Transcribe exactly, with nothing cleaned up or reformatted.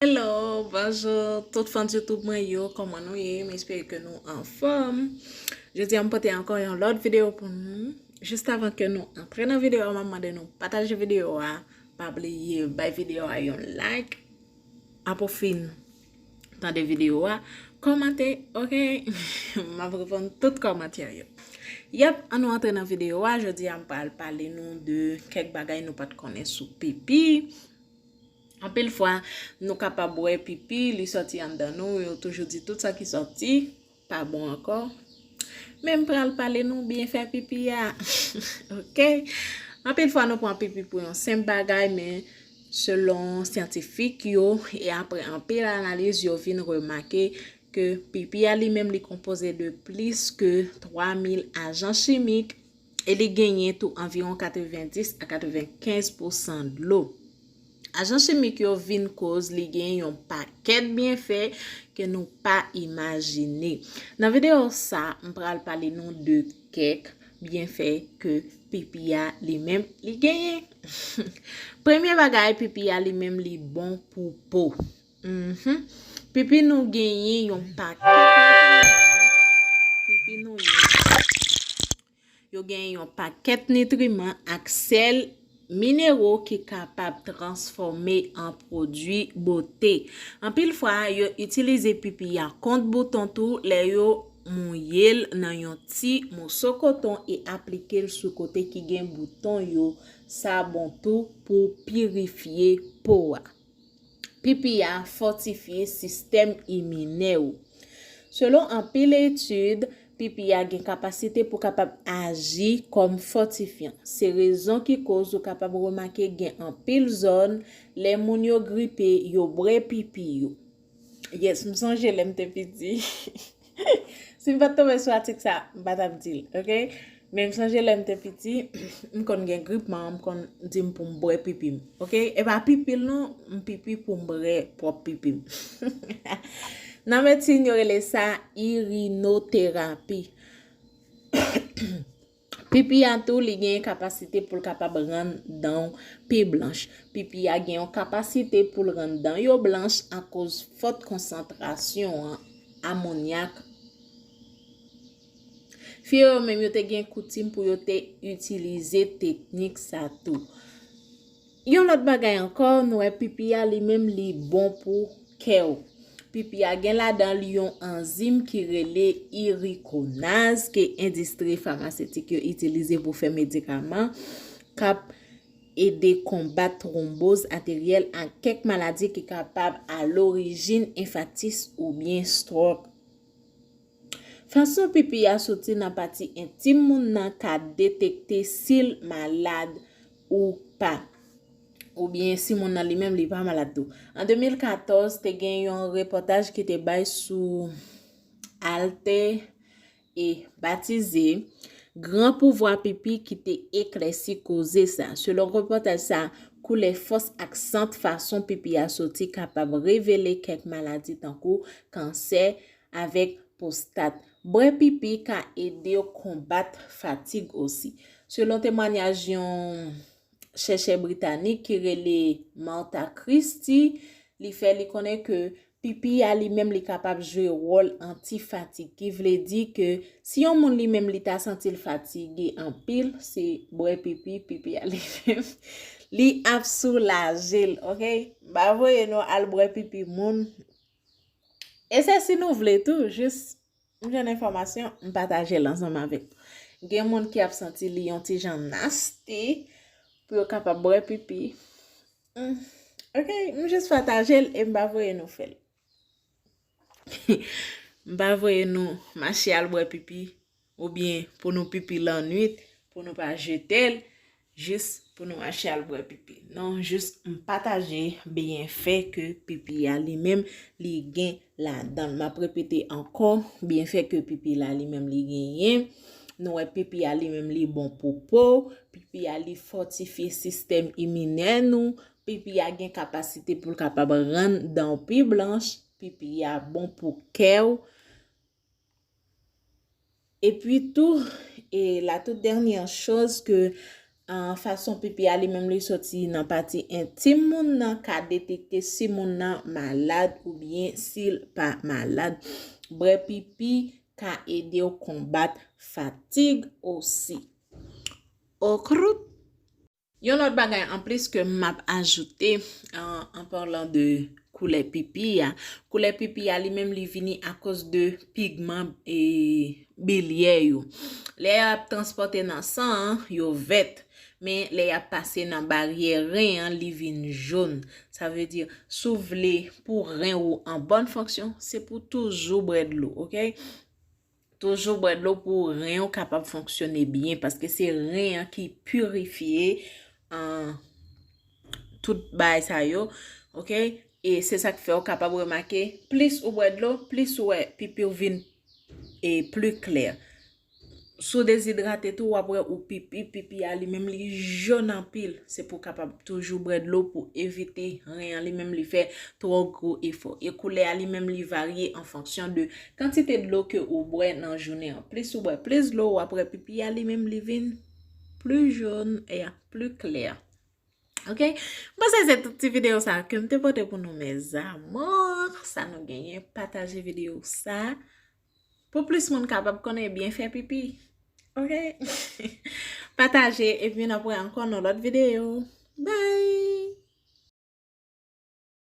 Hello, bonjou tout fan YouTube mwen yo, kòman nou ye? M espere ke nou anfòm. Jodi a m pote ankò yon lòt videyo pou nou. Jis avan ke nou antre nan videyo a, m ap mande nou pataje videyo a. Pa bliye bay videyo a yon like. Apre w fin tande videyo a, kòmante, oke? M ap reponn tout kòmantè yo. Yep, ann nou antre nan videyo a. Jodi a m pral pale nou de kèk bagay nou pa t konnen sou pipi. Anpil fwa, nou kapab wè pipi, li sòti anndan nou, yo toujou di tout sa ki sòti pa bon ankò. Men m pral pale nou byenfè pipi a. Oke? Anpil fwa, nou pran pipi pou yon senp bagay, men selon syantifik yo, e apre anpil analiz, yo vin remake ke pipi a li menm li konpoze de plis ke twa mil ajan chimik e li genyen tou anviwon katrevenndis a katrevenkenz pousan dlo. Ajan chimik yo vin koz li gen yon pakèt byenfè ke nou pa imajine. Nan videyo sa, m pral pale nou de kèk byenfè ke pipi a li menm li genyen. Premye bagay, pipi a li menm li bon pou po. Mhm. Pipi nou genyen yon pakèt nitriman. Pipi nou yo, yo genyen yon pakèt nitriman ak sèl, minero ki kapab transfòme an pwodui bote. Anpil fwa, yo itilize pipi a kont bouton tou lè yo mouye l nan yon ti moso koton e aplike l sou kote ki gen bouton yo. Sa bon tou pou pirifye po a. Pipi a fòtifye sistèm iminè ou. Selon anpil etid, pipi a gen kapasite pou kapab aji kòm fòtifyan. Se rezon ki koz ou kapab remake gen anpil zòn, lè moun yo gripe, yo bwè pipi yo. Yes, m sonje lè m te piti. Si m pa t tonbe sou atik sa, m pa t ap di l, oke? Men m sonje lè m te piti, m konn gen grip, manman m konn di m pou m bwè pipi m, oke? E pa pipi l non, m pipi pou m bwè pwòp pipi m. Nan medsin, yo rele sa irinoterapi. Pipi a tou, li gen kapasite pou l kapab rann dan w pi blanch. Pipi a gen yon kapasite pou l rann dan yo blanch akoz fòt konsantrasyon an amonyak. Fi yo menm, yo te gen koutim pou yo te itilize teknik sa tou. Yon lòt bagay ankò, nou wè pipi a li menm li bon pou kè w. Pipi a gen ladan l yon anzim ki rele irikonaz ke endistri famasetik yo itilize pou fè medikaman k ap ede konbat twonboz ateryèl ak kèk maladi ki kapab alorijin enfaktis oubyen stròk. Fason pipi a soti nan pati entim moun nan ka detekte si l malad ou pa. Oubyen si moun nan li menm li pa malad tou. An de mil katòz, te gen yon repòtaj ki te bay sou Arte e batize Gran pouvwa pipi ki te eklèsi koze sa. Selon repòtaj sa, koulè fòs ak sant fason pipi a soti kapab revele kèk maladi tankou kansè avèk pwostat. Bwè pipi ka ede w konbat fatig osi. Selon temwanyaj yon chèchè britanik ki rele Martha Christie, li fè li konnen ke pipi a li menm li kapab jwe wòl anti-fatig, ki vle di ke si yon moun li menm li ta santi l fatige anpil, se bwè pipi, pipi a li menm, li ap soulaje l, oke? M pa voye nou al bwè pipi moun. E se si nou vle tou, jis m jwenn enfòmasyon, m pataje l ansanm avèk. Gen moun ki ap santi li yon ti jan nasty pou yo kapab bwè pipi. Mm, oke, m jis pataje l e m pa voye nou fè l. M pa voye nou mache al bwè pipi oubyen pou nou pipi lannwit, pou nou pa jete l, jis pou nou mache al bwè pipi. Non, jis m pataje byenfè ke pipi a li menm li gen ladan l. M ap repete ankò, byenfè ke pipi la li menm li genyen. Nou wè pipi a li menm li bon pou po, pipi a li fòtifye sistèm iminè nou, pipi a gen kapasite pou l kapab rann dan w pi blanch, pipi a bon pou kè w. Epi tou, e la tout dènyè choz ke An, fason pipi a li menm li soti nan pati entim moun nan ka detekte si moun nan malad oubyen si l pa malad. Bwè pipi ka ede w konbat fatig osi. Okrout. Yon lòt bagay anplis ke m ap ajoute, an, an palan de koulè pipi a, koulè pipi a li menm li vini akoz de pigman e bilyè yo. Lè y ap transpòte nan san an, yo vèt. Men lè y ap pase nan baryè ren an, li vin jòn. Sa vle di, si w vle pou ren ou an bòn fonksyon, se pou toujou bwè dlo, oke? Toujou bwè dlo pou ren ou kapab fonksyone byen, paske se ren an ki pirifye, an, tout bagay sa yo, oke? E se sa k fè w kapab remake, plis ou bwè dlo, plis ou wè pipi w vin e pli klè. Si w dezidrate tou, w ap wè ou pipi, pipi a li menm li jòn anpil. Se pou w kapab toujou bwè dlo pou evite ren an li menm li fè twò gwo efò. E koulè a li menm li varye an fonksyon de kantite dlo ke ou bwè nan jounen an. Plis ou bwè plis dlo, w ap wè pipi a li menm li vin pli jòn e pli klè. Oke? M panse se tout ti videyo sa ke m te pote pou nou, mes amours. Sa nou genyen, pataje videyo sa pou plis moun kapab konnen byen fè pipi. Oke? Pataje, epi n ap wè ankò nan lòt videyo. Bye!